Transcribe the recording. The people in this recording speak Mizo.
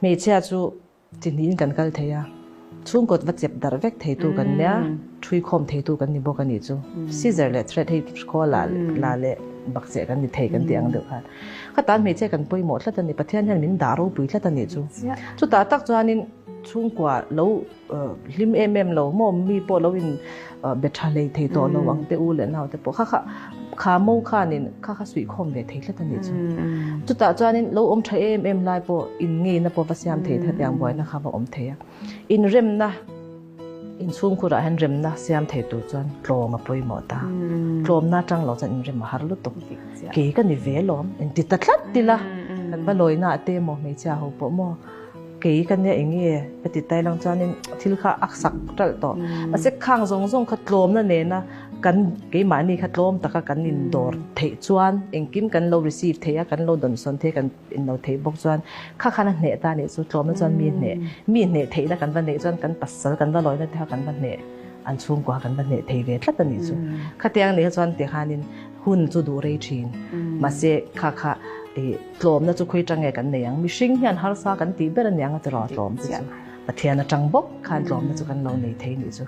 Hmeichhia chu chi hnihin kan kal thei a, chhungkawt va chep darh vek theitu kan nia, ṭhui khawm theitu kan ni bawk a nih chu. Scissor leh thread hei khaw la la leh bakcheh kan ni thei kan tih ang deuh khan. Khatan hmeichhia kan pawimawh tlat a ni, Pathian hian min dah ropui tlat a nih chu. Chutah tak chuanin chhungkua lo hlim em em lo maw mi pawh lo in be tha hlei thei tawh lo ang te u leh nau te pawh kha kha kha mo khanin kha kha suihkhawm ve thei tlat a nih chu. Chutah chuanin lo awm tha em em lai pawh in ngeina pawh va siam thei hetiang buaina kha va awm thei a. Inremna inchhungkhurah hian remna siam thei tur chuan tlawm a pawimawh ta. Tlawmna atang lo chuan inrem a har lutuk. Kei ka ni ve lawm inti ta tlat ila kan va lawina te maw hmeichhia ho pawh maw Kei ka nia eng nge ka ti tai lang chuanin thil kha a sak ṭalh tawh. Mahse khang zawng zawng kha tlawmna nena kan keimahni kha tlawm taka kan indawr theih chuan engkim kan lo receive theih a, kan lo dawnsawn theih kan inlo theih bawk chuan kha khan a hneh ta nih chu tlawmna chuan mi hneh mi hneh theihna kan va neih chuan kan pasal kan va lawina te kha kan va hneh an chhungkua kan va hneh thei ve tlat a nih chu. Khatiang nih kha chuan tikhanin hun chu duh rei thin. Mahse kha kha ih Tlawmna chu khawi tang nge kan nei ang? Mihring hian harsa kan tih ber aniang a ti rawh a tlawm te chu. Pathian atang bawk khan tlawmna chu kan lo nei thei nih chu.